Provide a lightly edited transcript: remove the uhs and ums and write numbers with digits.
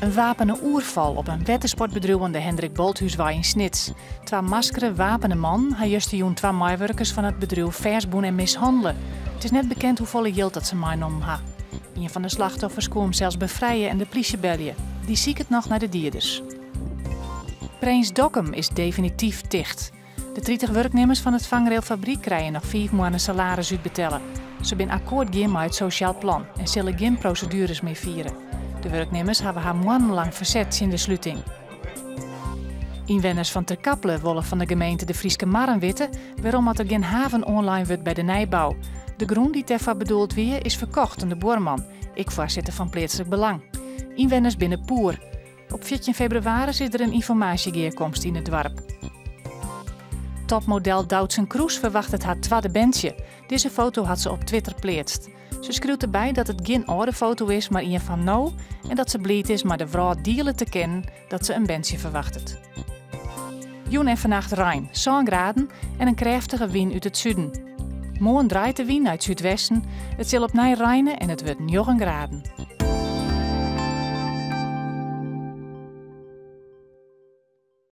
In wapene oerfal op in wettersportbedriuw oan de Hendrik Bolthúswei yn Snits. Twa maskere, wapene mannen ha justerjûn twa meiwurkers fan it bedriuw fêstbûn en mishannele. It is net bekend hoefolle jild dat se meinommen ha. Ien fan de slachtoffers koe himsels befrije en de plysje belje. Dy siket noch nei de dieders. Prins Dokkum is definityf ticht. De 30 wurknimmers fan it fangrailfabryk krije noch fiif moanne salaris útbetelle. Se binne akkoart gien mei it sosjaal plan en sille gjin prosedueres mear fiere. De wurknimmers hawwe har moannenlang ferset tsjin de sluting. Ynwenners fan Terkaple wolle fan de gemeente De Fryske Marren witte wêrom at der gjin haven oanlein wurdt by de nijbou. De grûn dy't dêrfoar bedoeld wie, is ferkocht oan de buorman, ek foarsitter fan Pleatslik Belang. Ynwenners binne poer. Op 14 febrewaris is der in ynformaasjegearkomste yn it doarp. Topmodel Doutzen Kroes ferwachtet har twadde berntsje. Dizze foto hat se op Twitter pleatst. Se skriuwt derby dat it gjin âlde foto is, mar ien fan no en dat se bliid is mei de wrâld diele te kinnen dat se in berntsje ferwachtet. Jûn en fannacht rein, sân graden en in krêftige wyn út it suden. Moarn draait de wyn nei it súdwesten, it sil opnij reine en it wurdt njoggen graden.